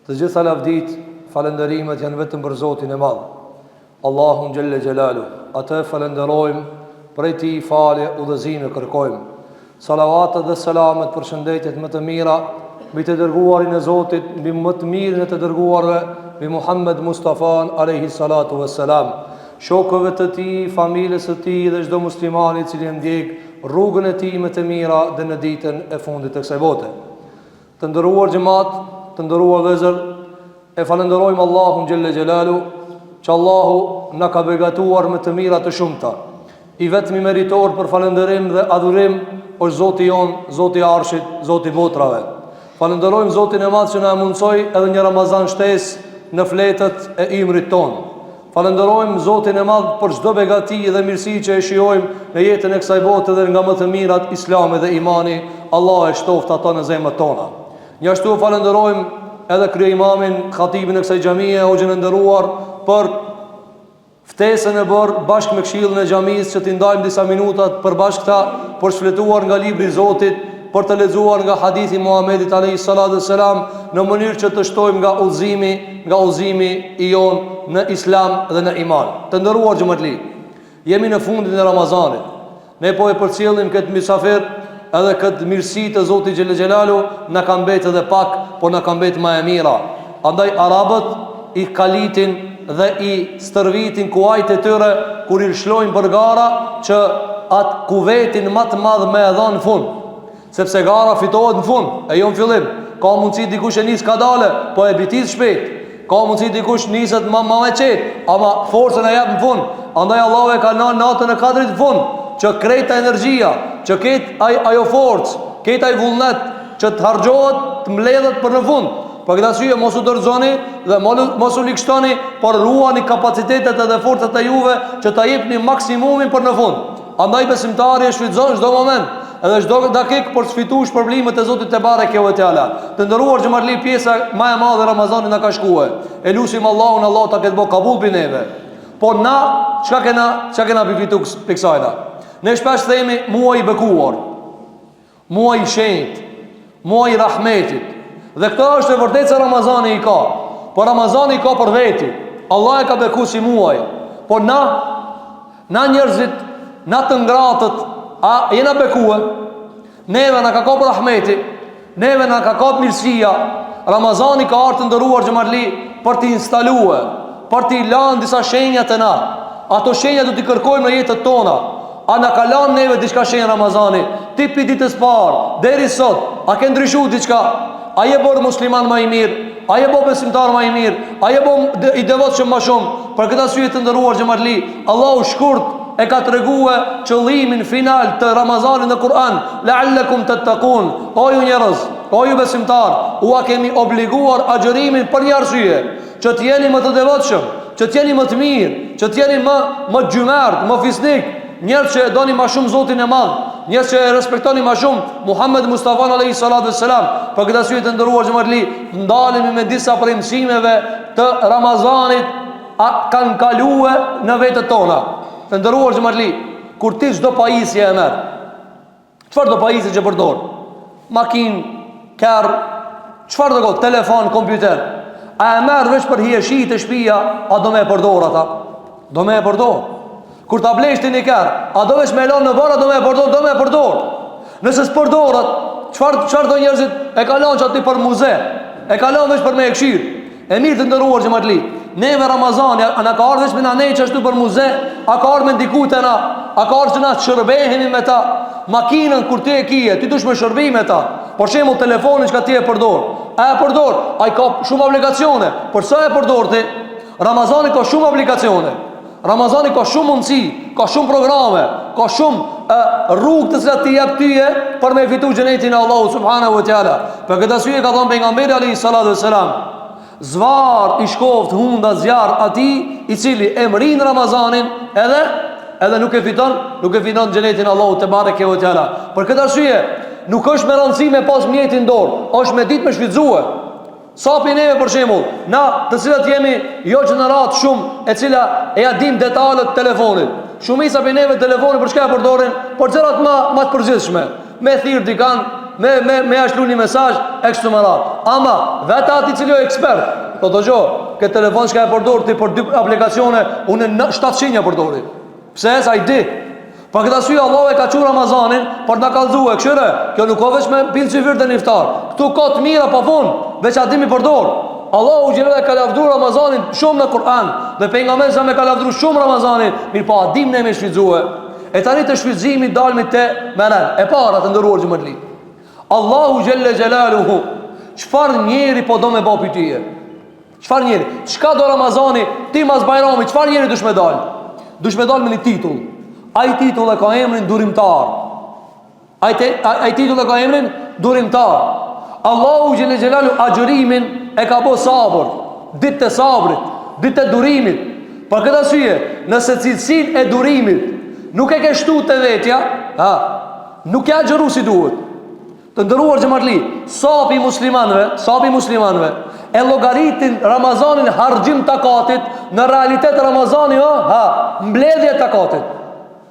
Të gjitha lavditë, falënderimet janë vetëm për Zotin e Madh, Allahun xhelle xhelaluhu. Atë e falënderojmë, prej Tij falje, udhëzime kërkojmë. Salavatet dhe selamet, përshëndetjet më të mira mbi të dërguarin e Zotit, mbi më të mirin e të dërguarve, mbi Muhammed Mustafan alayhi salatu vesselam, shokëve të tij, familjes së tij dhe çdo muslimani i cili e ndjek rrugën e tij me të mira deri në ditën e fundit të kësaj bote. Të nderuar xhemat, të nderuar vëllezër, e falënderojmë Allahun xhelle xhelaluhu që Allahu na ka begatuar me të mira të shumta. I vetmi meritor për falënderim dhe adhurim është Zoti jonë, Zoti i Arshit, Zoti i botrave. Falënderojmë Zotin e Madh që na e mundësoi edhe një Ramazan shtesë në fletët e ymrit tonë. Falënderojmë Zotin e Madh për çdo begati dhe mirësi që e shijojmë në jetën e kësaj bote dhe nga më të mirat Islami dhe imani, Allahu e shtoftë ato në zemrat tona. Njashtu falënderojmë edhe kryeimamin, hatibin e kësaj xhamie, hoxhën e nderuar për ftesën e bërë bashkë me këshillin e xhamisë që t'i ndajmë disa minuta të përbashkëta për shfletuar nga libri i Zotit, për të lexuar nga hadithi i Muhamedit alayhi salatu selam në mënyrë që të shtojmë nga udhëzimi, nga udhëzimi i jonë në Islam dhe në iman. Të nderuar xhematli, jemi në fundin e Ramazanit. Ne po e përcjellim këtë mysafir edhe këtë mirësi të Zotit xhelle xhelaluhu, na ka mbet edhe pak, por na ka mbet ma e mira. Andaj arabët i kalitin dhe i stërvitin kuajt e tyre kur i lëshojnë për gara që atë kuvetin ma të madh me e dhanë në fund. Sepse gara fitohet në fund, e jo në fillim. Ka mundësi dikush e nis kadale, po e bitis shpejt. Ka mundësi dikush niset ma, ma me qetë, ama forcën e jep në fund. Andaj Allahu e ka lanë natën e kadrit në fund, që krejt energjia, që krejt aj, ajo forcë, krejt ai vullnet, që të harxhohet, të mbledhet për në fund. Për këtë arsye mos u dorëzoni dhe mos u ligshtoni, por ruani kapacitetet edhe forcat e juve që ta jepni maksimumin për në fund. Andaj besimtari e shfrytëzon çdo moment, edhe çdo dakik për të fituar shpërblimet e Zotit tebareke ve teala. Të nderuar xhematli pjesa ma e madhe e Ramazanit na ka shkue. E lusim Allahun, Allahu ta ketë bo kabul prej neve. Po na çka kena, çka kena fitu prej kësajna? Ne shpesh themi muaj i bekuar. Muaj i shenjtë, muaj i rahmetit. Dhe këto është e vërtetë se Ramazani i ka. Po Ramazani i ka për veti. Allah e ka beku si muaj. Po na, na njerëzit, na të ngratët, a jena bekue? Neve na ka kap rahmeti, neve na ka kap mirësia. Ramazani ka ardhë të nderuar xhematli për t'i instalue, për t'i lanë disa shenja te na. Ato shenja do t'i kërkojmë në jetët tona. A na ka lanë neve diçka shenjë Ramazani? Ti pi ditës parë, deri sot, a ke ndryshu diçka? A je bërë musliman ma i mirë? A je bërë besimtar ma i mirë? A je bërë i devotshëm ma shumë? Për këtë arsye të nderuar xhematli, Allahu shkurt e ka tregue qëllimin final të Ramazanit në Kur'an, la'allakum tattaqun. O ju njerëz, o ju besimtar, ua kemi obliguar agjërimin për një arsye, që të jeni më të devotshëm, që të jeni më të mirë, që të jeni më më xhymert, më fisnik, njerëz që e doni ma shumë Zotin e Madh, njerëz që e respektoni ma shumë Muhammed Mustafa alayhi salatu wassalam. Për këtë arsye të nderuar xhematli, ndalemi me disa prej mësimeve të Ramazanit a kanë kalue në vetet tona. Të nderuar xhematli, kur ti çdo pajisje e merr, Çfarëdo pajisje që përdor? Makinë, kerr, çfarëdo qoftë, telefon, kompjuter. A e merr veç për hijeshi te shpia, a do me e përdor ata? Do me e përdor. Kur ta blesh ti një kerr, a do veç me e lanë në oborr, a do me e përdor, do me e përdor. Nëse s'përdoret, çfarë çfarë thonë njerëzit, e ka lanë qaty për muze, e ka lanë veç për me e kqyr. E mirë të nderuar xhematli, neve Ramazani, a na ka ardhë veç me na nejt qashtu për muze, a ka ardhë me ndiku te na, a ka ardhë që na të shërbehemi me ta, makinën kur ti e kije, ti dush me shërbi me ta, për shembull telefonin çka ti e përdor, a e përdor, ai ka shumë aplikacione, për sa e përdor ti, Ramazani ka shumë aplikacione, Ramazani ka shumë mundësi, ka shumë programe, ka shumë e, rrugë të cilat t'i jep tyje për me fitu xhenetin e Allahut subhanahu wa taala. Për këtë arsye ka thënë pejgamberi alayhi salatu wasalam, zvarr i shkoft hunda zjarr atij i cili e mrin Ramazanin edhe edhe nuk e fiton, nuk e fiton xhenetin e Allahut tebareke ve teala. Për këtë arsye nuk është me rëndësi me pas mjetin dorë, është me ditë me shfrytëzue. Sa prej neve për shembull, na të cilët jemi jo gjeneratë shumë e cila e ja dim detalet telefonit. Shumica prej neve telefonin për çka e përdorin? Për gjërat ma ma të përgjithshme. Me thirr dikan, me, me, me ja shlu një mesazh, e kështu me radhë. Ama, vetë atij i cili o ekspert, po dëgjo, këtë telefon çka e përdor ti për dy aplikacione, unë në 700 ja përdori. Pse, se ai di. Për këtë arsye Allahu e ka çu Ramazanin për na kallzue, kqyre, kjo nuk ka veç me pi qyfyr dhe n'iftar. Këtu ka të mira pa fund, veç a di mi përdor. Allahu xhele e ka lavdru Ramazanin shumë në Kur'an dhe pejgamberi sa e ka lavdru shumë Ramazanin, mirëpo a dim ne me shfrytëzue. E tani te shfrytëzimi dalmi te me ren. E para të nderuar xhematli. Allahu xhele xhelaluhu, çfarë njeri po do me bo pi teje? Çfarë njeri? Çka do Ramazani ti mas Bajramit? Çfarë njeri dush me dal? Dush me dal me një titull. Ai titull e ka emrin durimtar. Ai te, ai titull e ka emrin durimtar. Allahu xhele xhelaluhu agjërimin e ka bo sabër, ditë të sabrit, ditë të durimit. Për këtë arsye, nëse cilësinë e durimit nuk e ke shtu te vetja, ha, nuk je agjëru si duhet. Të nderuar xhematli, sapi i muslimanëve, sapi i muslimanëve e llogaritin Ramazanin harxhim takatit, në realitet Ramazani ë, ha, mbledhje e takatit.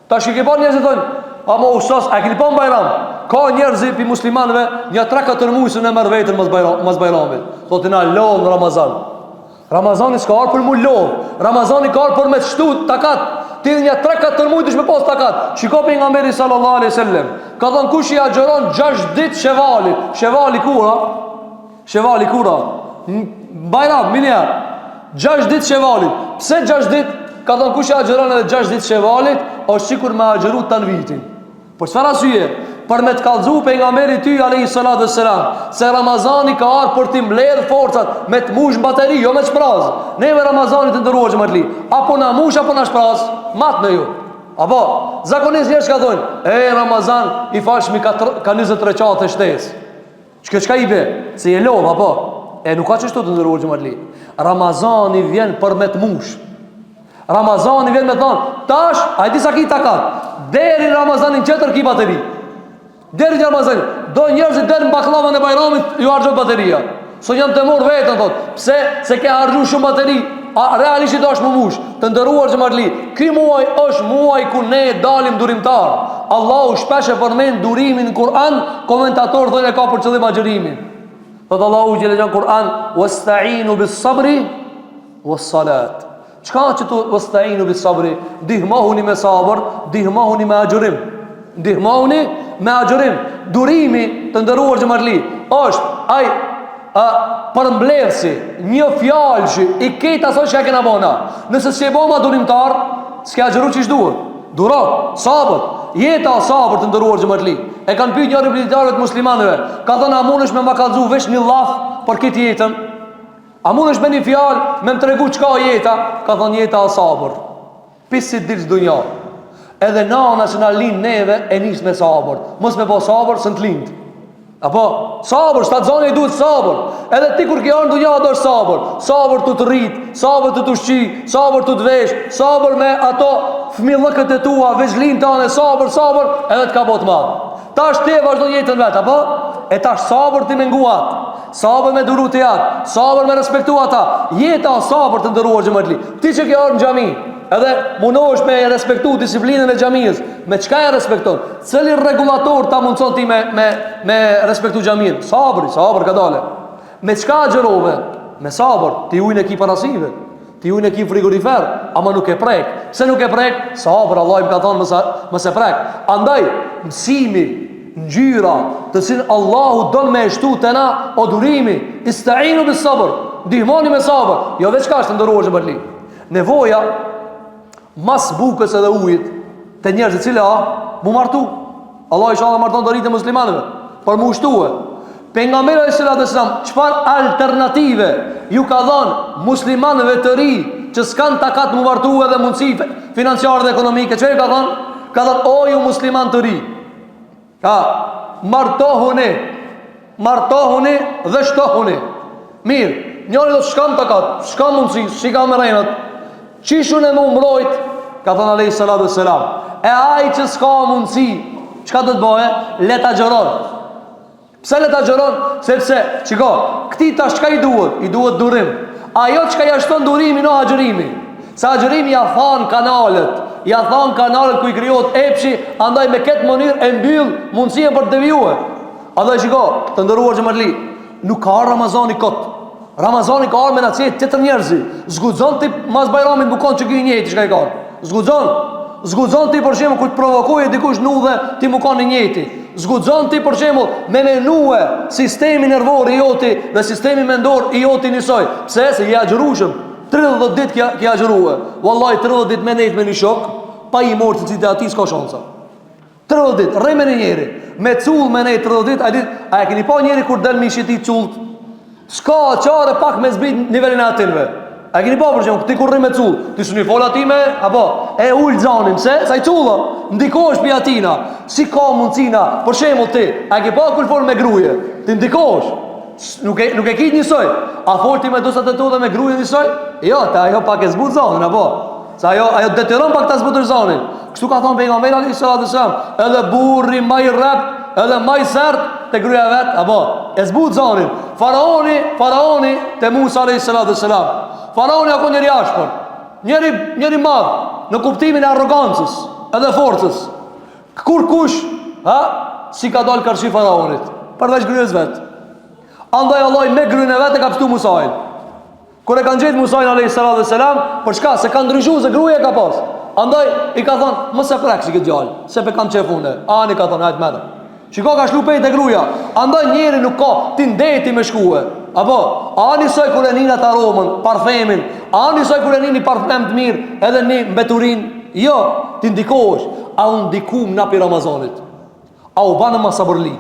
Tash i ke pa njerëzit thonë, a mo u sos, a keni pa në Bajram? Ka njerëz pi muslimanëve, një 3-4 muaj s'e merr veten mas Bajram, mas Bajramit. Thotë na lodh në Ramazan. Ramazani s'ka ardhur për mu lodh. Ramazani ka ardhur për me të shtu takat. Ti një 3-4 muaj dush me pas takat. Shiko pejgamberi sallallahu alaihi wasallam. Ka thënë kush i agjëron 6 ditë shevalit. Shevali kur a? Shevali kur a? Bajram, minja. 6 ditë shevalit. Pse 6 ditë? Ka thënë kush i agjëron edhe 6 ditë shevalit, është sikur me agjëru tan vitin. Për çfarë arsye? Për me të kallzu pejgamberi ty alayhi salatu selam se Ramazani ka ardhur për t'i mbledh forcat me të mush bateri, jo me të shpraz. Neve Ramazani të nderuar xhematli, apo na mush apo na shpraz? Matne ju. Apo zakonisht njerëz çka thonë, e Ramazan i falshmi ka ka 20 reqate shtesë. Çka çka i be? Se je lodh apo? E nuk ka qështu të nderuar xhematli. Ramazani vjen për me të mush. Ramazani vjen me thonë, tash, a e di sa ki takat? Deri në Ramazanin tjetër ki bateri. Deri në Ramazanin. Do njerëzit deri në bakllavën e Bajramit ju harxhon bateria. S'un jam tu marrë veten, thot. Pse? Se ke harxhu shumë bateri. A realisht i dash mu mush. Të nderuar xhematli, ky muaj është muaj ku ne dalim durimtar. Allahu shpesh e përmend durimin në Kur'an, komentatorët thonë e ka për qëllim agjërimin. Thot Allahu xhele në Kur'an, "Wasta'inu bis-sabri was-salat." Çka qëtu wasta'inu bis-sabri? Ndihmohuni me sabër, ndihmohuni me agjërim. Ndihmohuni me agjërim. Durimi, të nderuar xhematli, është ai a përmbledhësi, një fjalëshi i krejt asaj çka kena bo na. Nëse s'je bo ma durimtar, s'ke agjëru qysh duhet. Duro, sabër. Jeta o sabër të nderuar xhematli. E kanë pyet njëri prej dijetarëve të muslimanëve, ka thënë a mundesh me ma kallzu veç një llaf për këtë jetën? A mundesh me një fjalë me më tregu çka o jeta? Ka thënë jeta o sabër. Pi si dil n'dunja. Edhe nana që na lind neve e nis me sabër. Mos me bo sabër, s'un të lind. Apo, sabër, shtatzania i duhet sabër. Edhe ti kur ke ardhë në dunja do sabër. Sabër tu të rrit, sabër tu të ushqy, sabër tu të vesh, sabër me ato fëmijëllëkët e tua, vegjlinë tane, sabër, sabër, edhe të ka bo të madh. Tash ti e vazhdon jetën vetë, apo? E tash sabër ti me ngu atë, sabër me duru ti atë, sabër me respektu ata. Jeta o sabër të nderuar xhematli. Ti që ke ardhë në xhami, edhe mundohesh me respektu disiplinën e xhamisë, me çka e respekton? Cili rregullator ta mundson ti me me me respektu xhaminë? Sabri, sabër kadale. Me çka agjërove? Me sabër, ti ujin e ki para syve. Ti ujin e ki frigorifer, ama nuk e prek. Pse nuk e prek? Sabër, Allahu më ka thonë mos, mos e prek. Andaj, mësimi, ngjyra, të cilën Allahu don me e shtu te na, o durimi, istainu bis sabër, ndihmoni me sabër. Jo veç kaq të nderuar xhematli. Nevoja, mas bukës edhe ujit, te njerëzit cila, mu martu. Allahu inshallah marton të rinjtë e muslimanëve për mu shtue. Pejgamberi alayhi salatu wasalam, çfarë alternative ju ka dhënë muslimanëve të ri që s'kan takat mu martu edhe mundësi financiare dhe ekonomike, çfarë ju ka dhënë? Ka dhënë o ju musliman të ri. Ka martohuni, martohuni dhe shtohuni. Mirë, njëri do s'kam takat, s'kam mundësi, s'i kam renat. Qysh unë me u mbrojt, ka thënë alayhi salatu selam. E ai që s'ka mundësi, çka do të bëjë? Le të agjëron. Pse le të agjëron? Sepse, shiko, këtij tash çka i duhet? I duhet durim. Ajo çka ja shton durimin o agjërimi. Se agjërimi ja than kanalet, ja than kanalet ku i krijohet epshi, andaj me këtë mënyrë e mbyll mundësinë për të devijue. Andaj shiko, të nderuar xhematli, nuk ka ardh Ramazani kot. Ramazani ka ardh me na qit tjetër njerëz. S'guxon ti mas Bajramit m'u kon qiky i njëjti çka je kon. S'guxon. S'guxon ti për shembull kur të provokojë dikush në udhë ti m'u kon i njëjti. S'guxon ti për shembull me menue sistemi nervor i joti dhe sistemi mendor i joti njësoj. Pse? Se je agjërueshëm. 30 ditë ke ke agjërue. Wallahi 30 ditë me nejt me një shok, pa i marrë cilësitë e atij s'ka shansa. 30 ditë, rri me një njeri, me cull me nejt 30 ditë, a dit, a e keni pa njeri kur del me i shetit cullt? S'ka çare pak me zbrit nivelin e atinve. A e keni pa për shembull, ti kur rri me cull, ti s'un i fol atij me, apo, e ul zanin, pse? Se ai culla, ndikohesh pi atina. Si ka mundësina, për shembull ti, a e ke pa kur fol me gruje, ti ndikohesh. Nuk e, nuk e ki njësoj. A fol ti me dostat e tu dhe me gruje njësoj? Jo, te ajo pak e zbut zanin, apo? Se ajo, ajo detyron pak ta zbutësh zanin. Kështu ka thonë pejgamberi alejhi salatu selam, edhe burri ma i rrept, edhe ma i sert te gruja vet, apo? E zbut zanin. Faraoni, faraoni te Musa alejhi salatu selam. Faraoni a kon njeri ashpër. Njeri, njeri madh, në kuptimin e arrogancës, edhe forcës. Kurkush, ha, s'i ka dalë karshi faraonit, përveç grues vet. Andaj Allahi me gruen e vet e ka pshtu Musain. Kur e kanë gjetë Musain alayhis salam, për çka se ka ndryshu se gruaja ka pas. Andaj i ka thonë, mos e prek si këtë djalë, se pe kam qef unë. Ani ka thonë, hajt merre. Shiko ka shlu pe te gruaja. Andaj njeri nuk ka ti ndeti me shkue. Apo, a njësoj kur e nin atë aromën, parfemin, a njësoj kur e nin një parfem të mirë, edhe një mbeturinë, jo, ti ndikohesh, a u ndikum na pi Ramazanit, a u banëm ma sabërli,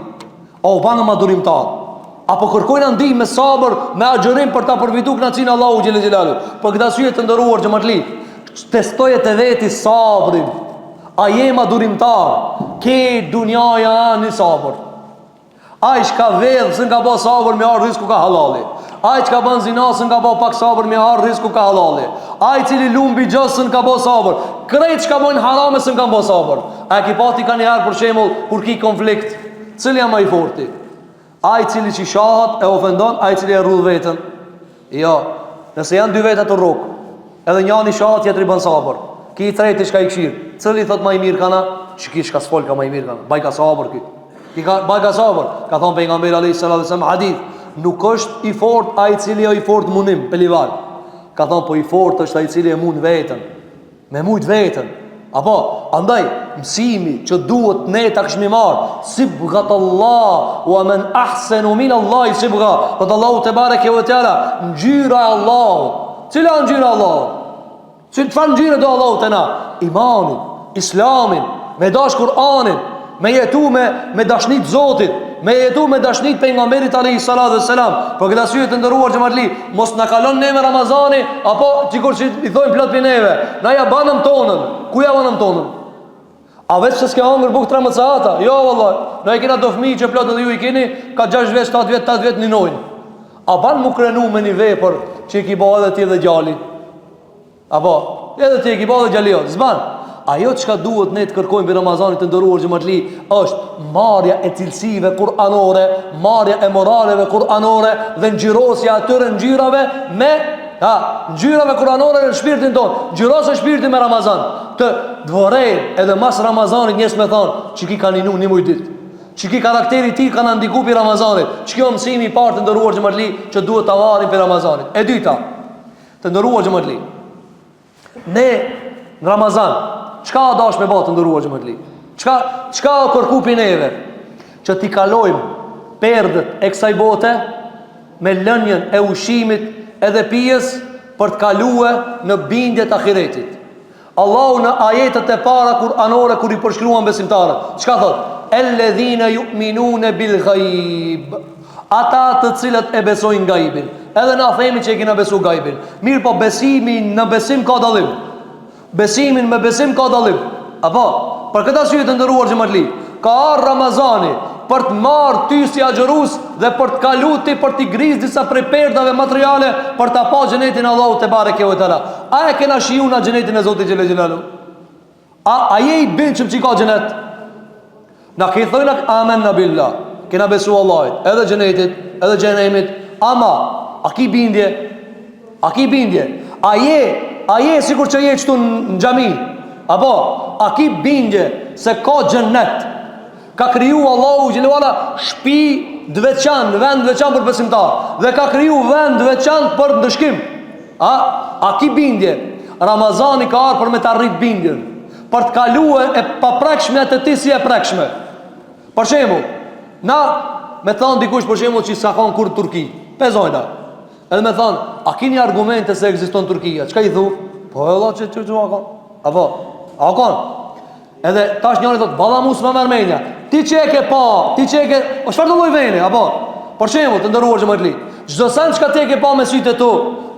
a u banëm ma durimtar, a po kërkojna ndihmë me sabër, me agjërim për ta përfitu knaqsinë e Allahut xhele xhelaluhu. Për këtë arsye të nderuar xhematli, testoje te veti sabrin, a je ma durimtar, ke dunjaja një sabër. Ai çka vedh s'un ka bo sabër me ardh risku ka hallalli. Ai çka bën zina s'un ka bo pak sabër me ardh risku ka hallalli. Ai cili lun bixhoz s'un ka bo sabër. Krejt çka bojnë harame s'un kanë bo sabër. A e ki pa ti kanjëherë për shembull kur ki konflikt, cili a ma i forti? Ai cili që shahet e ofendon, ai cili e rrudh veten. Jo, nëse janë dy veta tu rrok, edhe njani shahet, tjetri bën sabër. Ki i treti çka i kqyr, cili thot ma i mirë kana? Qiky çka s'fol ka ma i mirë kana. Bajka sabër ky. Ky ka bajka sabër. Ka thon pejgamberi alayhi salatu wasallam hadith, nuk është i fort ai i cili o i fort munim, pelivan. Ka thon po i fort është ai i cili e mund veten. Me mujt veten. Apo, andaj, mësimi që duhet ne ta kishmi marrë, sibgat Allah, wa men ahsenu min Allahi sibga, thotë Allahu tebareke ve teala, ngjyra e Allahut. Cila ngjyra e Allahut? Cil, çfarë ngjyre do Allahu te na? Imanin, Islamin, me dash Kur'anin, Me jetu me, me dashni të Zotit, me jetu me dashni të pejgamberit alayhi salatu vesselam. Për këtë arsye të nderuar xhematli, mos na kalon neve Ramazani apo sikur që i thojnë plot pi neve. Na ja banëm tonën. Ku ja banëm tonën? A veç se s'ke hangër bukë 13 sahata? Jo vallahi. Na i kena do fëmijë që plot edhe ju i keni, ka 6 vjet, 7 vjet, 8 vjet ninojnë. A ban mu krenu me një vepër që i ki bo edhe ti dhe djali? Apo, edhe ti e ki ba dhe djali jot, s'ban. Ajo çka duhet ne të kërkojmë prej Ramazanit të nderuar xhematli është marrja e cilësive kuranore, marrja e moraleve kuranore dhe ngjyrosja e atyre ngjyrave me ha, ngjyrave kuranore në shpirtin tonë. Ngjyrose shpirtin me Ramazan. Të vërejnë edhe mas Ramazanit njerëz me thonë, qiky ka ninu një muj ditë. Qiky karakteri i tij ka na ndiku pi Ramazanit. Qikjo mësimi i parë të nderuar xhematli që duhet ta marrim pi Ramazanit. E dyta, Të nderuar xhematli. Ne në Ramazan, çka a dash me ba të nderuar xhematli? Çka çka a kërku pi neve? Që t'i kalojmë perdet e kësaj bote me lënien e ushqimit edhe pijes për të kalue në bindje të ahiretit. Allahu në ajetet e para kuranore kur i përshkruan besimtarët, çka thot? Elledhine juminune bil gajb. Ata të cilët e besojnë gajbin. Edhe na themi që e kena besu gajbin. Mirëpo besimi në besim ka dallim. Besimin me besim ka dallim. Apo, për këtë arsye të nderuar xhematli, ka ardhur Ramazani për të marrë ty si agjërus dhe për të kalu ti për t'i gris disa prej perdave materiale për ta pa xhenetin e Allahut tebareke ve teala. A e kena shiju na xhenetin e Zotit xhele xhelaluhu? A, a je i bindshëm që ka xhenet? Na ke thojna amenna billah, kena besu Allahit, edhe xhenetit, edhe xhehenemit, ama, a ki bindje? A ki bindje? A je, a je sikur që je qëtu në xhami? Apo, a ki bindje se ka xhenet? Ka kriju Allahu xhele ve ala shpi të veçantë, vend të veçantë për besimtar dhe ka kriju vend të veçantë për ndëshkim. A a ki bindje? Ramazani ka ardhur për me ta rrit bindjen, për të kalue e paprekshme te ti si e prekshme. Për shembull, na me thonë dikush për shembull që s'ka kon kurrë n'Turki, pe zojna. Edhe me thonë, a kini argumente se ekziston Turkia? Çka i thu? Po e valla që që që a kon? Apo, a kon? Edhe tash njëri thot, valla mu s'ma merr menja. Ti që e ke pa, ti që e ke, o çfarë do lloj veni, apo? Për shembull, të nderuar xhematli, çdo send çka ti e ke pa me sytë e tu,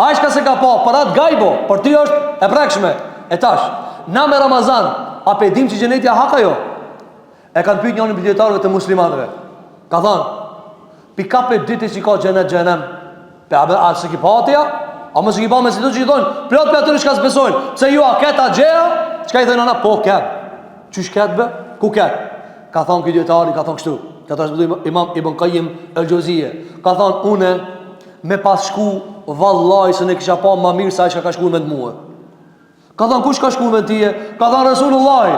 ai çka s'e ka pa, për atë gajb o, për ty është e prekshme. E tash, na me Ramazan, a pe dim që xheneti a hak a jo? E kanë pyet njërin prej dijetarëve të muslimanëve. Ka thënë, Pi ka pe di ti që ka xhenet xhehenem Pe a, a s'e ki pa ti a? A mos e ki pa me sy që i thonë Plot prej atyre çka s'besojnë Pse ju a ket a gjeja? Çka i thonë ana? Po ket Qysh ket be? Ku ket? Ka thonë ky dijetari, ka thonë kështu Ka thonë imam Ibn Kajim el Xheuzije Ka thonë une Me pas shku Vallaj se ne kisha pa ma mirë se ai çka ka shku në vend mue Ka thonë kush ka shku në vend teje? Ka thonë Resulullah,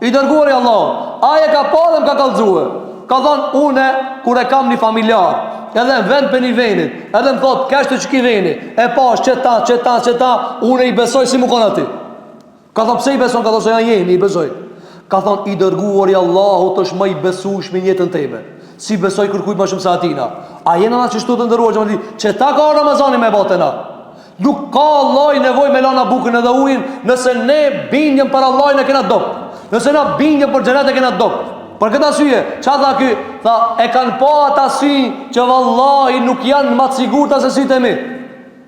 i dërguari i Allahut. Ai e ka pa dhe më ka kallzue. Ka thonë une kur e kam një familjar, edhe në vend prej një venit, edhe më thotë keshtu qiky veni, e pash qeta, qeta, qeta, une i besoj si mu kon aty. Ka thonë pse i beson? Ka thonë se janë jemi, i besoj. Ka thonë i dërguari i Allahut është më i besueshmi në jetën teme. S'i besoj kërkujt më shumë se atina. A jena na qështu të nderuar xhematli? Qeta ka Ramazani me bo te na. Nuk ka Allahi nevojë me lana bukën edhe ujin nëse ne bindjen për Allahin e kena dobt. Nëse na bindjen për xhenet e kena dobt. Për këtë arsye, ça tha ky? Tha, e kanë pa ata sy që vallahi nuk janë ma të sigurta se sytë e mi.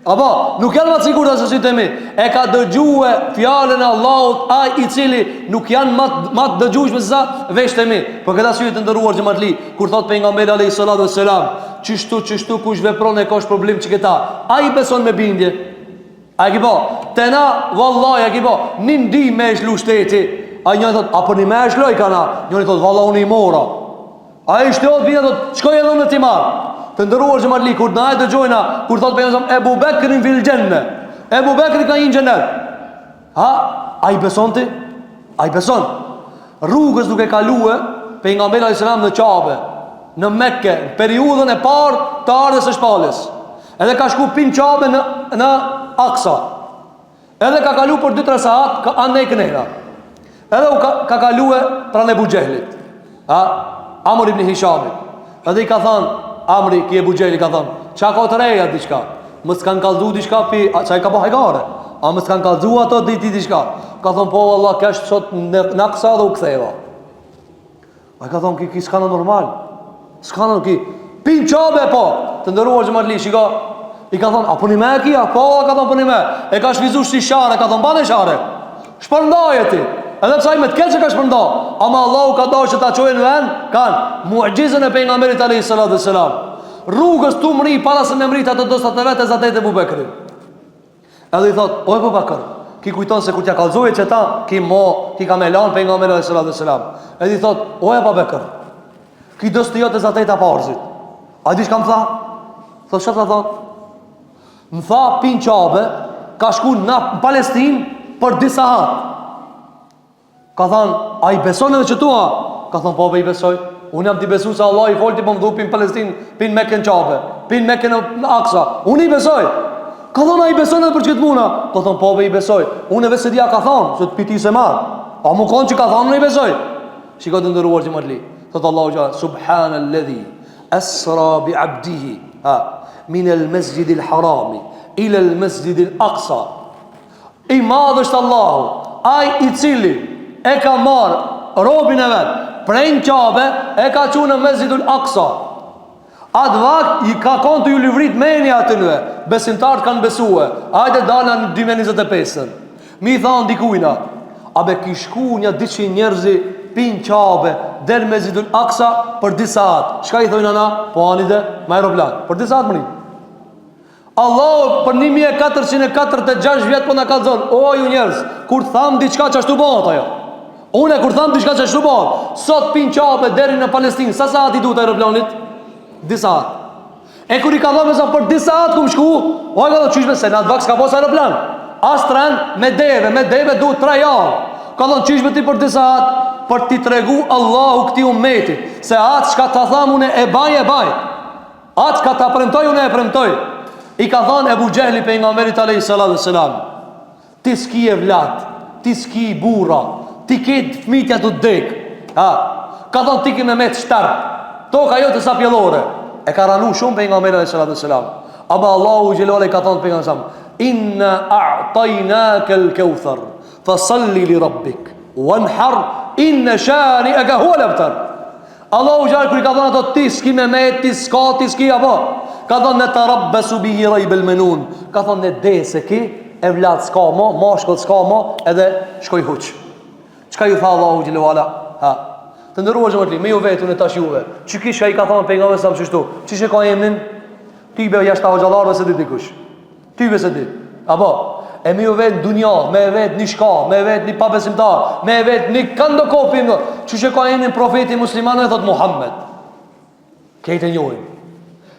Apo, nuk janë ma të sigurta se sytë e mi. E ka dëgjue fjalën e Allahut ai i cili nuk janë ma, ma të dëgjueshme se sa veshët e mi. Për këtë arsye të nderuar xhematli, kur thot pejgamberi alayhi salatu vesselam, Qështu, qështu, kush vepron e ka shpërblim qëkëta A i beson me bindje? A e ki pa? Te na, vallaj, e ki pa? Një ndihmë e shlu shteti A njëri thot, a për një me e shloj ka na? Njëri thot, valla, unë i mora A i shtohet vina, thot, shkoj edhe unë t'i marr Të nderuar xhematli, kur na e dëgjojna Kur thot pejgamberi Ebu Bekrin fil xhenne Ebu Bekri ka hi n'xhennet Ha, a i beson ti? A i beson? Rrugës duke kalue pejgamberi alayhis salam në Qabe, në Mekke, në periudhën e parë të ardhjes së shpalljes. Edhe ka shku pin Qabe në në Aksa. Edhe ka kalu për 2-3 sahat ka anej kënejna. Edhe u ka, ka kalue pranë Ebu Xhehlit. Ha? Amr ibn Hishamit. Edhe i ka thanë, Amri, ki Ebu Xhehli ka thanë, ça ka të reja diçka? Mos kanë kallzu diçka pi, a, ça i ka bo hajgare? A mos kanë kallzu ato di ti diçka? Ka thonë, po valla, kesh sot në, në Aksa dhe u ktheva. A ka thonë, ki, ki s'ka në normal. S'ka në ki. Pin Qabe, po. Të nderuar xhematli, shiko. I ka thonë, a po një me e ki? A po, ka thonë, po një me. E ka shfrytzu si share, ka thonë, bane share. Shpërndaje ti. Edhe pse ai me të keqe ka shpërnda. Ama Allahu ka dashur që ta çojë në vend, kanë mu'xhizën e pejgamberit alayhi salatu selam. Rrugës tu mri para se me mrit ato dostat e vet e zatet Ebu Bekrin. Edhe i thot, o Ebu Bekër, ki kujton se kur t'ja kallzojë qeta, ki mo, ki ka me lan pejgamberin alayhi salatu selam. Edhe i thot, o Ebu Bekër, ki dosti jot e zatet aparzit. A di çka më tha? Thot, çka tha thot? Më tha pin Qabe, ka shku në Palestinë për disa sahat. Ka thanë, a i beson edhe qëtu a? Ka thanë, po be i besoj. Unë jam t'i besu se Allah i folti po më dhu pin Palestinë, pin Mekën Qabe, pin Mekën në Aksa. Unë i besoj. Ka thanë, a i beson edhe për qëtë puna? Ka thanë, po be i besoj. Unë e veç s'e di a ka thanë, se të piti se marë. A mu konë që ka thanë, unë i besoj. Shiko të nderuar xhematli. Thotë Allahu xhele, Subhanalledhi, Esra bi abdihi ha, min el mesjid il harami ila el mesjid il aksa I madh është Allahu Ai i cili e ka marrë robin e vet prej në Qabe e ka çu në mesjidul aksa Atë vakt i ka konë tu ju livrit menja atynve Besimtarët kanë besue Ajde dalna në 2025-ën Mi thanë dikujna A be ki shku nja 200 njerëzi pin Qabe der Mesxhidul Aksa për dy saat. Çka i thojnë ana? Po ani de me aeroplan. Për dy saat mrrin. Allahu për 1446 vjet po na kallzon, o ju njerëz, kur tham diçka qashtu bëhet ajo. Unë kur tham diçka qashtu bëhet. Sot pin Qabe deri në Palestinë, sa saat i duhet aeroplanit? Dy saat. E kur i ka thënë se për dy saat kum shku, o ka thënë qysh se në atë vakt s'ka pas aeroplan. As tren me deve, me deve duhet 3 javë. Ka thënë qysh ti për dy saat? për t'i tregu Allahu këtij umetit, se atë çka ta tham unë e baj e baj. Atë çka ta premtoj unë e premtoj. I ka thanë Ebu Xhehli pejgamberit alejhi salatu selam. Ti s'ki evlat, ti s'ki burra, ti ke fmijt janë tu dek. Ha, ka thonë ti ki me met shterp, toka jote s'a pjellore. E ka ranu shumë pejgamberi alejhi salatu selam. Ama Allahu xhele ve ala i ka thonë pejgamberit selam, inna a'tajnake el-keuther, fa salli li rabbik, wanhar, inne shanieke huel ebter. Allahu xhele kur i ka thonë ato ti s'ki me met, ti s'ka, ti s'ki, apo? Ka thonë neterabbesu bihi rejbel menun. Ka thonë ne des e ki, evlat s'ka mo, mashkull s'ka mo, edhe shkoi huq. Çka ju tha Allahu xhele ve ala? Ha. Të nderuar xhematli, me ju vet unë tash juve. Qiky çka i ka thonë pejgamberi sa qështu? Qysh e ka emnin? Ty be jashtë hoxhallarëve s'e di dikush. Ty be s'e di. Apo, e me ju vet në dunja, me e vet një shka, me e vet një pabesimtar, me e vet një kando kopi, më. Qysh e ka emnin profeti muslimanëve, thot Muhammed. Krejt e njohin.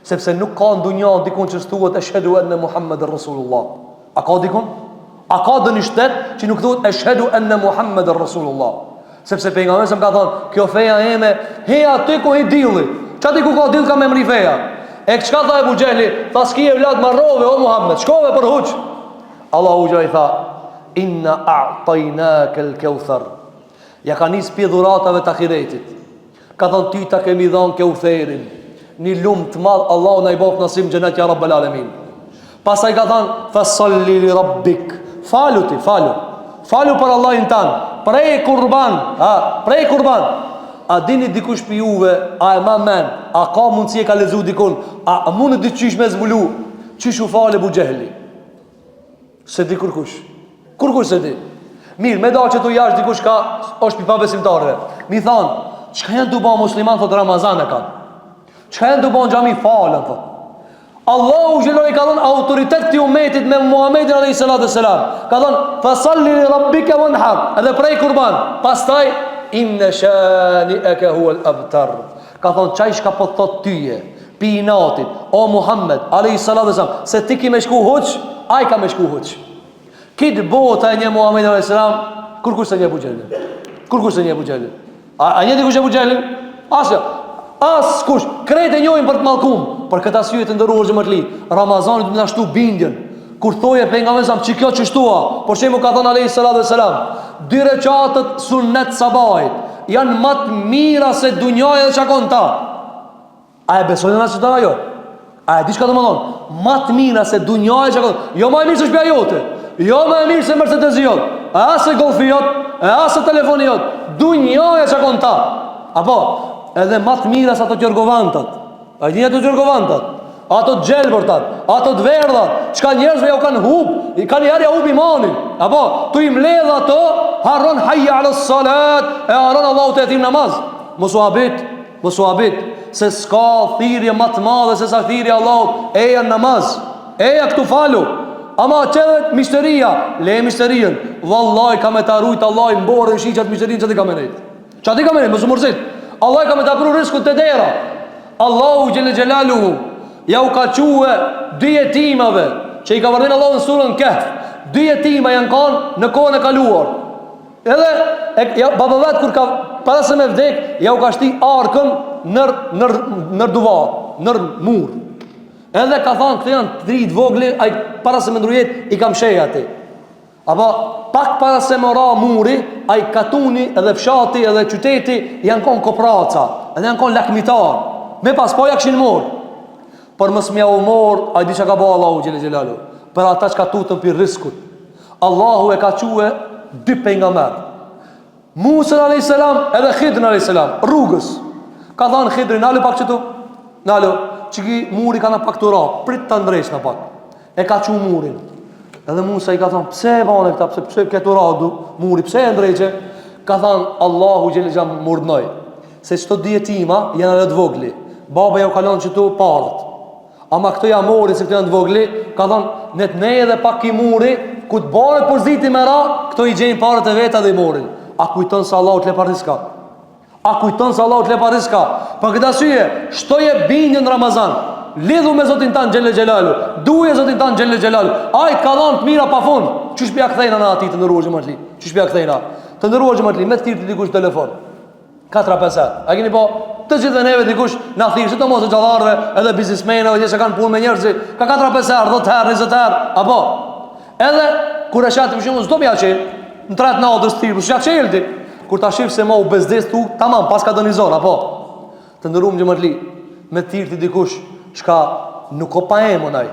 Sepse nuk ka në dunja dikun që s'thuhet eshhedu enne Muhammeden Rasulullah. A ka dikun? A ka ndonjë shtet që nuk thuhet eshhedu enne Muhammeden Rasulullah? Sepse pejgamberi sa ka thonë, kjo feja eme, he aty ku hi dilli. Qaty ku ka dill ka me mri feja. E çka tha Ebu Xhehli? Tha s'ki evlad marrove o Muhammed, shkove për huq. Allahu xhele i tha, inna a'tajnake el-keuther. Ja ka nis pi dhuratave të ahiretit. Ka thonë ty ta kemi dhanë Keutherin. Një lumë të madh Allahu na i boftë nasip xhenet ja Rabbel Alemin. Pastaj ka thonë fa salli li rabbik. Falu ti, falu. Falu për Allahin tan. Prej kurban, ha, prej kurban. A dini dikush pi juve, a e ma men, a ka mundësi e ka lexu dikun, a, a mundet diqysh me zbulu, qysh u fal Ebu Xhehli. S'e di kurkush. Kurkush s'e di. Mirë, me dalë qetu jashtë dikush ka është pi pabesimtarëve. Mi thanë, çka janë tu ba musliman, thot Ramazan e kanë. Çka janë tu ba në xhami, falen, thot. Allahu xhele i ka dhënë autoritet këtij umetit me Muhammedin a.s. Ka dhënë, fasalli li rabbike wanhar, edhe prej kurban. Pastaj, inne shanieke huel ebter. Ka thonë, qaj çka po thot tyje, pi inatit, o Muhammed, alejhi salatu selam, se ti ki me shku huq, ai ka me shku huq. Krejt bota e njeh Muhammedin alejhi selam, kurkush s'e njeh Ebu Xhehlin. Kurkush s'e njeh Ebu Xhehlin. A, a njeh dikush Ebu Xhehlin? Asnjë. Askush. Krejt e njohin për të mallkum. Për këtë arsye të nderuar xhematli, Ramazani do të na shtu bindjen. Kur thoje pejgamberi sa që kjo qështu a, për shembull ka thënë alejhi salatu selam, dy reqatet sunnet sabahit janë më të mira se dunjaja dhe çka ka n'ta. A e besojnë na qëta ajo? A e di çka do me thonë? Ma të mira se dunjaja çka ka. Jo ma e mirë se shtëpia jote. Jo ma e mirë se Mercedesi jot. E as se Golfi jot, e as se telefoni jot. Dunjaja çka ka n'ta. Apo edhe ma të mira se ato jorgovantat. A i dini ato jorgovantat? Ato të gjelbërtat, ato të verdhat, çka njerëzve jau kanë hup, i kanë herë ja hup imanin. Apo, tu i mbledh ato, harron hayya ala salat, e harron Allahu tu e thirr namaz. Mos u habit, Mos u habit se s'ka thirrje ma të madhe se sa thirrja e Allahut, eja në namaz, eja këtu falu. Ama qe myshteria, le myshterinë. Vallahi ka me ta rujt Allahi n'borë në shi qat myshterinë qaty ka me nejt. Qaty ka me nejt, mos u mërzit. Allahi ka me ta pru rriskun te dera. Allahu xhele xhelaluhu ja u ka çue dy jetimave që i ka përmend Allahu në surën Kehf. Dy jetima janë kanë në kohën e kaluar. Edhe e, ja, baba vet kur ka para se me vdek, ja u ka shti arkën nër nër nër duvar, nër mur. Edhe ka thënë këto janë të ri të vogli, ai para se me ndru jetë i kam msheh aty. Apo pak para se me ra muri, ai katuni edhe fshati edhe qyteti janë kon kopraca, edhe janë kon lakmitar. Me pas po ja kishin mor. Por mos me jau mor, ai di çka ka bo Allahu xhele xhelalu. Për ata çka tutën pi rriskut. Allahu e ka çue dy pejgamber. Musën alayhis salam edhe Khidrin alayhis salam rrugës. Ka thënë Khidri nalu pak qëtu. Nalu, qiky muri ka na pak tu ra, prit ta ndreqna pak. E ka çu murin. Edhe Musa i ka thënë, pse e bane këta, pse pse ke tu ra du, muri, pse e ndreqe? Ka thënë Allahu xhele xhelalu m'urdhnoi. Se qëto dy jetima janë edhe të vogli. Baba jau ka lon qëtu paret. Ama këto ja mori se këto janë të vogli, ka thonë, ne të nej edhe pak ky muri, kur të bahet poziti me ra, këto i gjejnë paret e veta dhe i morin. A kujton se Allahu të le pa rriska? A kujton se Allahu të le pa rriska? Për këtë arsye, shtoje bindjen në Ramazan. Lidhu me Zotin tan xhele xhelalu. Duje Zotin tan xhele xhelalu. Ai të ka dhënë të mira pa fund. Qysh p'ja kthejna na atij të nderuar xhematli? Qysh p'ja kthejna? Të nderuar xhematli, me të thirr ty dikush telefon. 4 5 herë. A keni pa të gjithë neve dikush na thirr, sidomos hoxhallarëve, edhe biznesmenëve që kanë punë me njerëz, ka 4 5 herë, 10 herë, 20 herë, apo edhe kur e sheh për shembull s'do me ja çel, në tre të natës thirr, s'ja çel ti. Kur ta shif se ma u bezdis thu, tamam, paska ndonjë zor, apo të nderuam xhematli, me thirr ty dikush çka nuk o pa emën ai.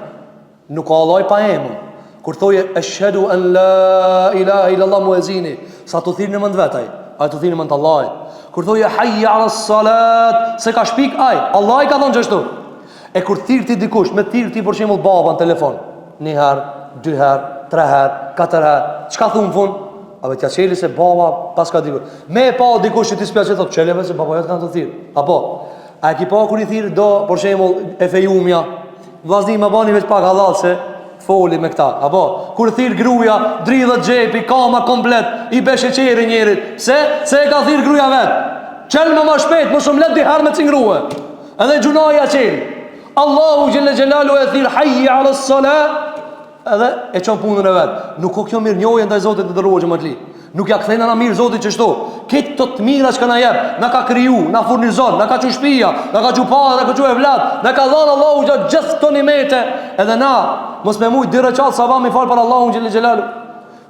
Nuk o Allahi pa emën. Kur thoje eshhedu en la ilaha illallah muezini, s'a tu thirr në emën t'vet ai, ai tu thirr në emën të Allahit. Kur thoje hayya ala salat, s'e ka shpik ai, Allahi ka thonë qashtu. E kur thirr ti dikush, me thirr ti për shembull baba në telefon, një herë, dy herë, tre herë, katër herë, çka thu në fund? A vetë ja çeli se baba paska dikush. Me e pa dikush që ti s'pja çel, thotë çele se baba jot kanë të thirr. Apo a e ki pa kur i thirr do për shembull e fejumja, Vllazni ma bani veç pak hallall se foli me këta. Apo, kur thirr gruja, dridhet xhepi, kama komplet, i be sheqeri njerit. Se, se e ka thirr gruja vet. Çel më ma shpejt, mos um le dy herë me cingrue. Edhe gjynah ja çel. Allahu xhelle xhelaluhu e thirr hayy ala salat. Edhe e çon punën e vet. Nuk o kjo mirënjohje ndaj Zotit të nderuar xhematli. Nuk ja kthejna na mirë Zotit qështu. Këtë të të mira që na jep, na ka kriju, na furnizon, na ka çu shpia, na ka çu para, na ka çu evlad, na ka dhënë Allahu gjatë gjithë këto nimete, edhe na mos me mujt dy reqat sabah me fal për Allahun xhelle xhelaluhu.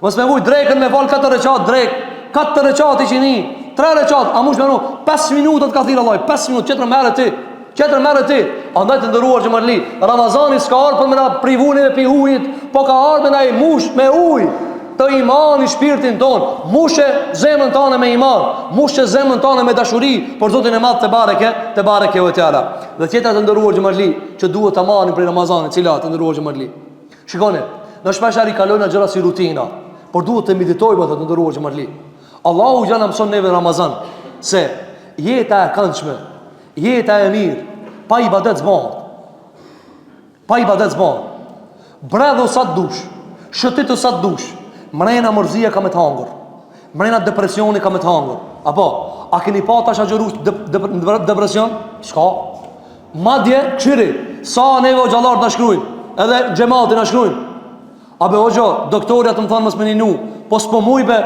Mos me mujt drekën me fal katër reqat drek, katër reqat iqini, tre reqat, a mush me 5 minuta të ka thirr Allahu, 5 minuta tjetër merre ti. Tjetër merre ti. Andaj të nderuar xhematli, Ramazani s'ka ardhur për me na privu neve pi ujit, po ka ardhur me na i mush me ujë të imani shpirtin ton, mushe zemrën tane me iman, mushe zemrën tane me dashuri për Zotin e Madh tebareke, tebareke ve teala. Dhe tjetra të nderuar xhematli, që duhet ta marrim prej Ramazanit, cila të nderuar xhematli. Shikoni, na shpeshherë i kalojna gjëra si rutina, por duhet të meditojmë atë të nderuar xhematli. Allahu xh na mëson neve në Ramazan se jeta e këndshme Jeta e mirë, pa ibadet s'bahet. Pa ibadet s'bahet. Bredhu sa të dush, shëtitu sa të dush, mrena mërzia ka me të hangër, mrena depresioni ka me të hangër. Apo, a keni pa tash agjërues de, de, de, depresion? S'ka. Madje, kqyri, sa neve hoxhallarët na shkrujnë, edhe xhemati na shkrujnë, A be hoxho, doktori atë më thonë mos me ninu, po s'po muj be,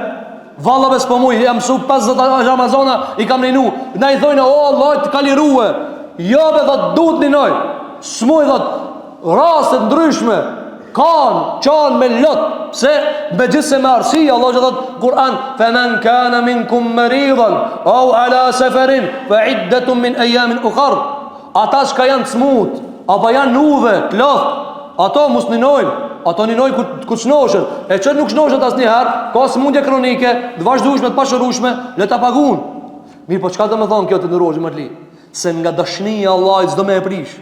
valla be s'po muj, jam mësu 50 Ramazana, i kam ninu, na i thojnë, o Allah, të ka lirue, jo be, thot, duhet ninoj, s'muj, thot, raste t'ndryshme, kanë, qanë me lot, pse, megjithëse me arsye, Allah që thot, Kur'an, fe men kane minkum meridhan, au ala seferin, fe iddetun min ejamin ukhar, Ata çka janë të smut, apo janë n'udhë, të lodht, ato mos ninojnë, ato ninojnë kur, kur shnoshen, e që nuk shnoshet asnjëherë, ka smundje kronike, të vazhdueshme, të pashërueshme, le ta pagun. Mirë, po çka do me thonë kjo të nderuar xhematli? Se nga dashnia e Allahit s'do me e prish.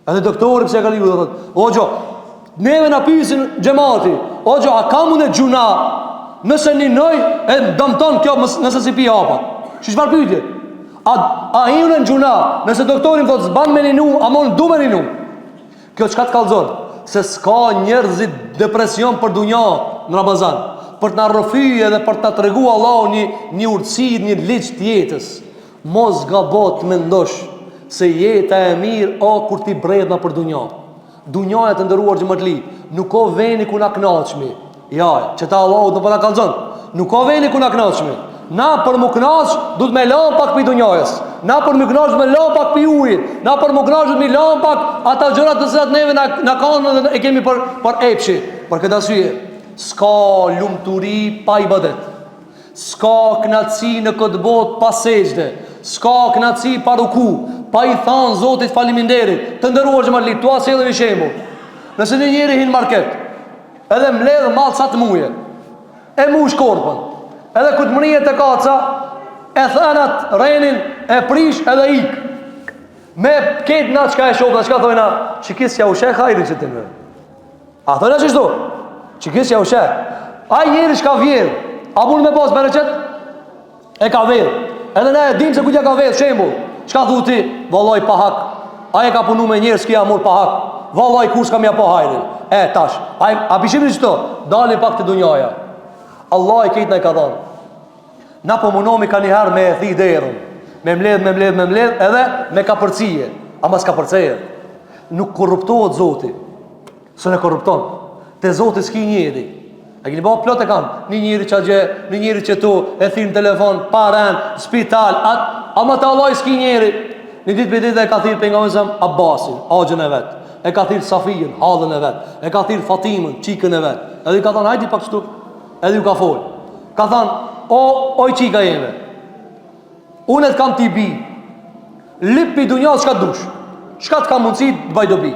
Edhe doktori pse e ka leju, do thotë, hoxho, Neve na pysin xhemati, hoxhë, a kam unë gjynah, nëse ninoj, e dëmton kjo nëse s'i pi hapat. Që çfarë pyetje? A, a hi unë në gjynah, nëse doktori më thotë, s'ban me ninu, ama unë du me ninu. Kjo çka të kallzon? Se s'ka njerëzit depresion për dunja në Ramazan. Për të na rrëfy edhe për të na tregu Allahu një, një urtësi, një ligj të jetës. Mos gabo të mendosh se jeta e mirë o kur ti bredhna për dunja. Dunjaja të nderuar xhematli, nuk o veni ku na knaqmi. Ja, qeta Allahu do po na kallzon. Nuk o veni ku na knaqmi. Na për mu knaq, duhet me lan pak pi dunjajës. Na për mu knaq, duhet me lan pak pi ujit. Na për mu knaq, duhet me lan pak ata gjërat të cilat neve na, na kanë dhe e kemi për, për epshi. Për këtë arsye, s'ka lumturi pa ibadet. S'ka knaqësi në këtë botë pa sexhde, s'ka knaqësi pa ruku, pa i thanë Zotit faliminderit. Të nderuar xhematli, t'ua sjellim një shembull. Nëse një njeri hin market, edhe mbledh mall sa të muje, e mush korpën, edhe kur të mrije te kasa, e then atë renin, e prish edhe ik. Me ketë na çka e shofna, çka thojna, qiky s'ja u sheh hajri qëtyne. A thojna qështu? Qiky s'ja u sheh. Ai njeri çka vjedh, a mund me pas bereqet? E ka vjedh. Edhe na e dim se kujt ja ka vjedh, shembull. Çka thu ti? Vallaj pa hak. Ai e ka punu me njerëz, ky ja mor pa hak. Vallaj kurrë s'kam ja pa hajrin. E, tash, ai, a pi shihni qëto? Dalin pak te dunjaja. Allahi krejt na i ka dhanë. Na po munohemi ka njëherë me e thi derën. Me mledh, me mledh, me mledh, edhe me kapërcije. Ama s'kapërcehet. Nuk korruptohet Zoti. S'e korrupton. Te Zoti s'ki njeri. E keni pa plot e kanë. Një njeri që gje, një njeri që tu, e thirr në telefon, paren, spital, at, ama te Allahi s'ki njeri. Një ditë prej ditëve e ka thirr pejgamberi alejhi selam Abbasin, axhën e vet. E ka thirr Safijën, hallën e vet. E ka thirr Fatimën, çikën e vet. Edhe i ka thonë, hajdi pak këtu. Edhe ju ka fol. Ka thonë, o, oj çika jeme. Unë të kam ti bi. Lyp pi dunjas çka dush. Çka të kam mundësi të baj dobi.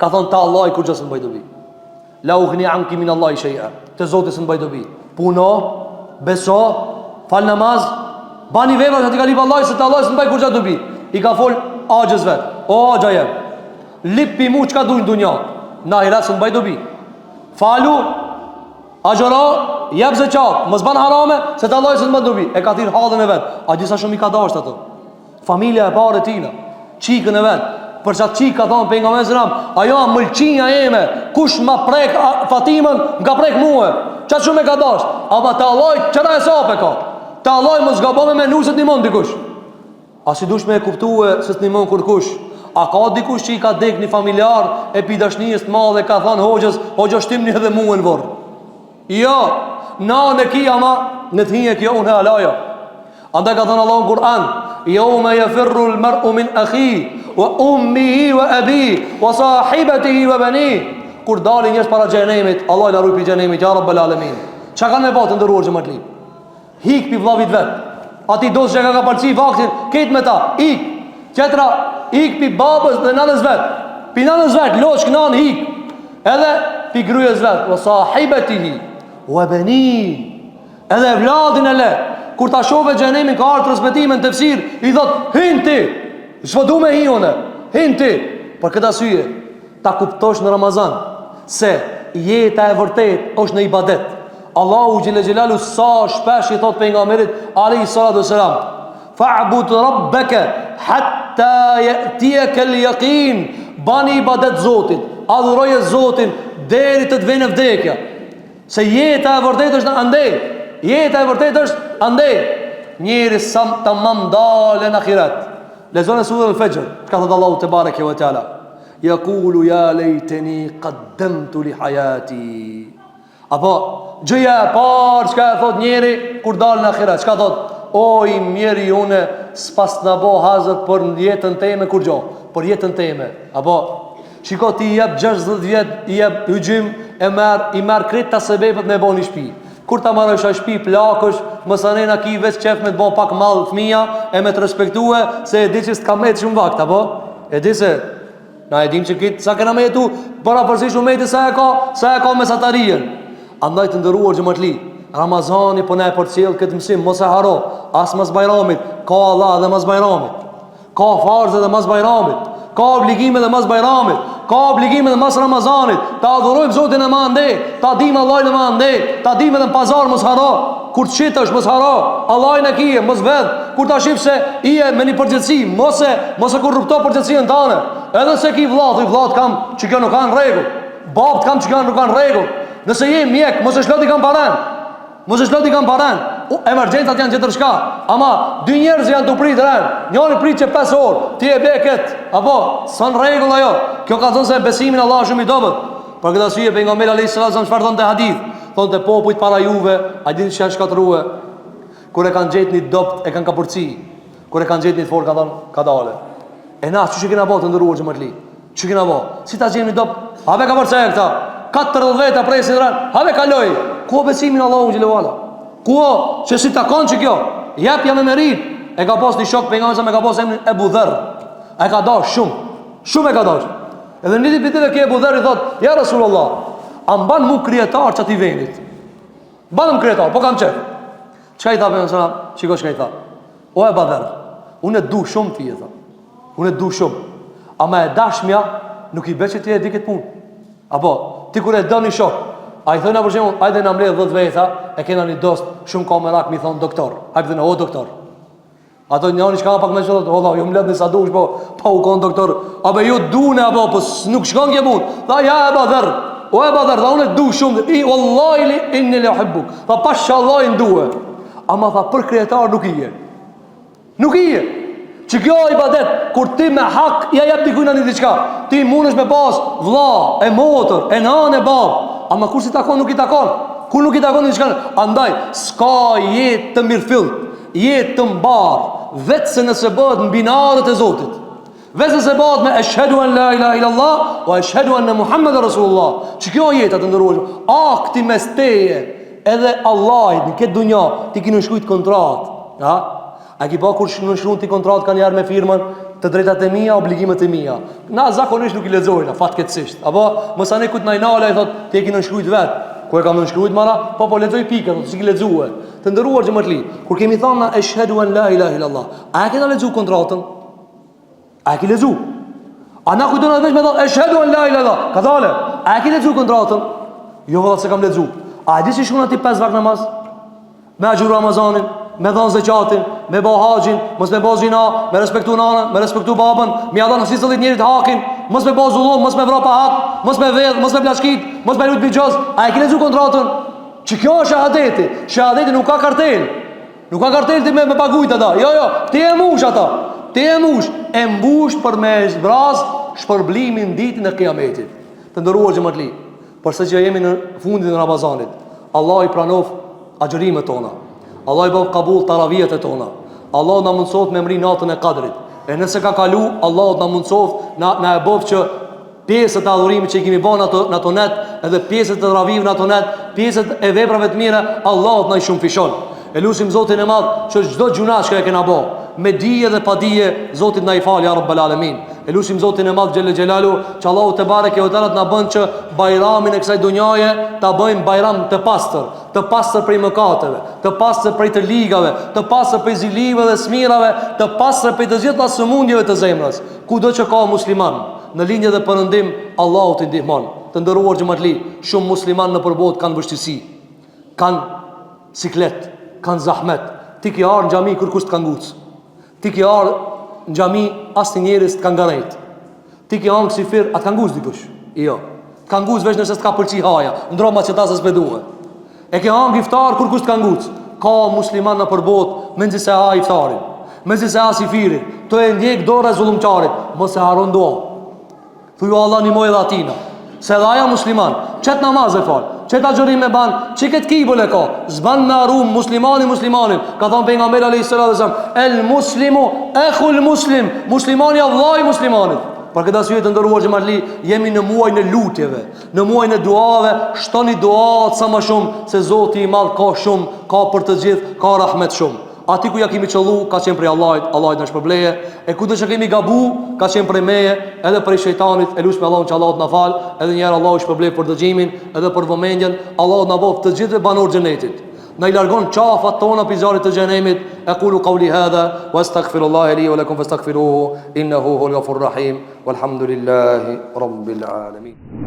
Ka thonë, te Allahi kurgjo s'më baj dobi. La ughni anki min Allahi shay'a. Te Zoti s'më baj dobi. Puno, beso, fal namaz, bani vepra që t'i ka lyp Allahi se te Allahi s'më baj kurgja dobi. I ka fol axhës vet. O axha jem. Lyp pi mu çka du n'dunja. Në ahiret s'më baj dobi. Falu, agjëro, jep zeqat, mos ban harame, se te Allahi s'më bën dobi. E ka thirr hallën e vet. A di sa shumë i ka dashur ato? Familja e parë e tina, çikën e vet. Për qatë çikë ka thonë pejgamberi alejhi selam, ajo a mëlçinja eme, kush ma prek Fatimën, më ka prek mue. Qaq shumë e ka dasht. Ama te Allahi tjetër hesap e ka. Te Allahi mos gabo me menu se të nimon dikush. A si dush me e kuptue se të nimon kurkush? A ka dikush që i ka dek një familjar e pi dashnisë të madhe ka thonë hoxhës, hoxhë shtimni edhe mue në vorr. Jo, nanë e ki ama, në të hinje kjo unë e alajo. Andaj ka thënë Allahu në Kur'an, "Yawma yafirru al-mar'u min akhi wa ummihi wa abi wa sahibatihi wa bani." Kur dalin njerëz para xhehenemit, Allahu na ruaj pi xhehenemit, ja Rabbel Alamin. Çka kanë me ba të nderuar xhematli? Hik pi vllavit vet. Ati dost që ka kapërcy vaktin, krejt me ta, ik. Tjetra, ik pi babës dhe nanës vet. Pi nanës vet, loçk nanë hik. Edhe pi grujes vet, wa sahibatihi wa bani. Edhe evladin e le Kur ta shohë xhehenemin ka ardhë transmetime në tefsir I thot, hin ti S'po du me hi une Hin ti Për këtë arsye Ta kuptosh në Ramazan Se jeta e vërtet është në ibadet Allahu xhele xhelaluhu sa shpesh i thot pejgamberit Alejhi salatu selam Fa'bud rabbeke Hatta je'tijekel jekin Bani ibadet Zotit Adhuroje Zotin Deri të të vjen vdekja Se jeta e vërtetë është andej. Jeta e vërtetë është andej. Njeri sa tamam dalë në ahiret. Lexone suren El-Fexhr, çka thotë Allahu tebareke ve teala. Yaqulu ya laytani qaddamtu li hayati. Apo gjëja e parë çka e thot njeri kur dal në ahiret, çka thot? O i mjeri unë s'pasna bo hazër për jetën teme kurgjo, për jetën teme. Apo Shiko ti i jep 60 vjet, i jep hyxhym, e merr, i merr krejt ta sebepet me bo një shpi. Kur ta marrësh atë shpi plakësh, masanena ki veç qef me të bo pak mall fëmija e me të respektue se e di që s'ka met shumë vakt, apo? E di se na e dim që kit sa kena me jetu, përafërsisht umeti sa e ka, sa e ka mesatarien. Andaj të nderuar xhematli, Ramazani po na e përcjell këtë mësim, mos e harro, as mas Bajramit, ka Allah edhe mas Bajramit. Ka farze edhe mas Bajramit, ka obligime edhe mas Bajramit, ka obligime edhe mas Ramazanit, ta adhurojmë Zotin e ma andej, ta dimë Allahin e ma andej, ta dimë edhe në pazar mos harro, kur të shitësh mos harro, Allahin e kije, mos vedh, kur ta shif se je me një përgjegjësi, mos e, mos e korrupto përgjegjësinë tane, edhe se ki vlla, thuj vlla të kam që kjo nuk ka në rregull, babë të kam që kjo nuk ka në rregull, nëse je mjek, mos e shlo dikan paren, Mos e shlo dikan paren. Emergjencat janë tjetër çka. Ama dy njerëz janë tu prit ren. Njëri prit që 5 orë, ti e ble kët. Apo, s'o në rregull ajo. Kjo ka thonë se besimi në Allah është shumë i dobët. Për këtë arsye pejgamberi alayhis salam çfarë thonte hadith? Thonte popujt para juve, a dini çka janë shkatrrue? Kur e kanë gjetë një dobt, e kanë kapërci. Kur e kanë gjetë një të fortë, kanë thonë kadale. E na çu kena bo të nderuar xhematli? Çu kena bo? Si ta gjejmë një dobt? Habe kapërceje këta. 40 veta presin ren. Habe kaloj. Ku o besimi në Allahun xhele ve ala? Ku o? Që si takon që kjo? Jep jam e merit. E ka pas një shok pejgamberi e ka pas emrin Ebu Dherr. E ka dash shumë. Shumë e ka dash. Edhe një ditë pi ditëve ky Ebu Dherri thot, ja Rasulullah, a m'ban mu kryetar qatij venit? Banëm kryetar, po kam qef. Çka i tha pejgamberi sallam? Shiko çka i tha. O Eba Dherr, unë e du shumë ty, e tha. Unë e du shumë. Ama e dashmja nuk i be që ti e di këtë punë. Apo, ti kur e do një shok, a i thojna për shembull, ajde na mbledh 10 veta, e kena një dost, shumë ka merak mi thonë doktor. Hajde në o doktor. Ato njani që ka pak me që thotë, o, ju mbledhni sa dush, po, pa u konë doktor, a be ju dune, apo, po, nuk shkon kjo punë. Tha, ja Eba Dherr, o Eba Dherr, tha, unë e du shumë, i, wallahi, inni le uhibbuk, tha, pasha Allahin due. Ama, tha, për kryetar nuk i je. Nuk i je. Që kjo ibadet, kur ti me hak ja jep dikujt një diçka, ti mundesh me pas vlla, e motër, e nanë, e babë, ama kur s'i takon, nuk i takon. Kur nuk i takon diçka, andaj s'ka jetë të mirëfillt, jetë të mbarë, veç se nëse bëhet në binarët e Zotit. Veç se bëhet me eshhedu en la ilaha illallah wa eshhedu enne Muhammeden Rasulullah. Që kjo jeta të nderuar, akti mes teje edhe Allahit në këtë dunja ti ki nënshkrujt kontratë. Ha? A ki pa kur nënshkrun ti kontratë kanjëherë me firmën të drejtat e mia, obligimet e mia. Na zakonisht nuk i lexojna, fatkeqësisht. Apo masanej kur t'na i nal ai thot ti e ki nënshkrujt vet. Ku e kam nënshkrujt mara? Po po lexoj pikën, thotë s'i ki lexue. Të nderuar xhematli, kur kemi thënë na eshhedu en la ilaha illallah, a e kena lexu kontratën? A e ki lexu? A na kujtona veç me thonë, eshhedu en la ilaha illallah. Kadale, a e ki lexu kontratën? Jo valla s'e kam lexu. A e di si shkruan aty pesë vakt namaz? Me agjëru Ramazanin, me dhënë zeqatin, me bë haxhin, mos me bë zina, me respektu nanën, me respektu babën, me ia dhënë secilit njerit hakin, mos me bë zullum, mos me vra pa hak, mos me vedh, mos me plaçkit, mos me lut bixhoz. A e ki lexu kontratën? Që kjo është shahadeti? Shahadeti nuk ka kartel. Nuk ka kartel ti me, me pagujt ata. Jo, jo, ti e mush ata. Ti e mush. E mbush për me zbraz shpërblimin ditën e kiametit. Të nderuar xhematli. Përse që jemi në fundin e Ramazanit. Allahu i pranoft agjërimet tona. Allahu i bëft kabul taravijet e tona. Allahu na mundësoft me mri natën e kadrit. E nëse ka kalu, Allahu na mundësoft na, na e bëft që pjesët e adhurimit që i kemi bërë në ato në ato net, edhe pjesët e taravive në ato net, pjesët e veprave të mira, Allahu na i shumëfishon. E lusim Zotin e Madh që çdo gjynah që e kena bë, me dije dhe pa dije, Zoti na i fal ja Rabbel Alemin. E lusim Zotin e Madh xhelle xhelalu që Allahu tebareke ve teala na bën që bajramin e kësaj dunjaje ta bëjmë bajram të pastër, të pastër prej mëkateve, të pastër prej të ligave, të pastër prej zilive dhe smirave, të pastër prej të gjitha sëmundjeve të zemrës. Kudo që ka musliman, në lindje dhe perëndim, Allahu t'i ndihmon. Të nderuar xhematli, shumë musliman nëpër botë kanë vështirësi, kanë siklet, kanë zahmet. Ti ki ardhë në xhami kërkush s'të ka nguc. Ti ki ardhë në xhami asnjë njeri s'të ka ngarejt. Ti ki hangër syfyr, a të ka nguc dikush? Jo. Të ka nguc veç nëse s'të ka pëlqy haja, ndroma qeta se s'pe due. E ke hangër iftar kurkush s'të ka nguc. Ka musliman nëpër botë, mezi se ha iftarin, mezi se ha syfyrin, tu e ndjek dora e zullumqarit, mos e harro n'dua. Thuj o Allah nimoje edhe atina. Se edhe ai a musliman, qet namaz e fal, qet agjërim e ban, që këtë kible e ka, s'ban me harru muslimani muslimanin, ka thonë pejgamberi alejhi salatu ve selam, el muslimu, ehul muslim, muslimani a vllai i muslimanit. Për këtë arsye të nderuar xhematli, jemi në muajin e lutjeve, Në muajin e duave, shtoni duat sa më shumë, se Zoti i madh ka shumë, ka për të gjithë, ka rahmet shumë. Aty ku ja kemi qëllu, ka qenë prej Allahit, Allahi na shpërbleje, e kudo që kemi gabu, ka qenë prej meje, edhe prej shejtanit, e lusme Allahun që Allahu të na fal, edhe një herë Allahu shpërbleftë për dëgjimin, edhe për vëmendjen, Allahu na bëftë të gjithëve banorë xhenetit. Na i largon qafat tona prej zjarrit të xhenemit. Ekulu kauli hadha wa astaghfirullaha li wa lakum fastaghfiruhu innahu huwal ghafurur rahim. Walhamdulillahi rabbil alamin.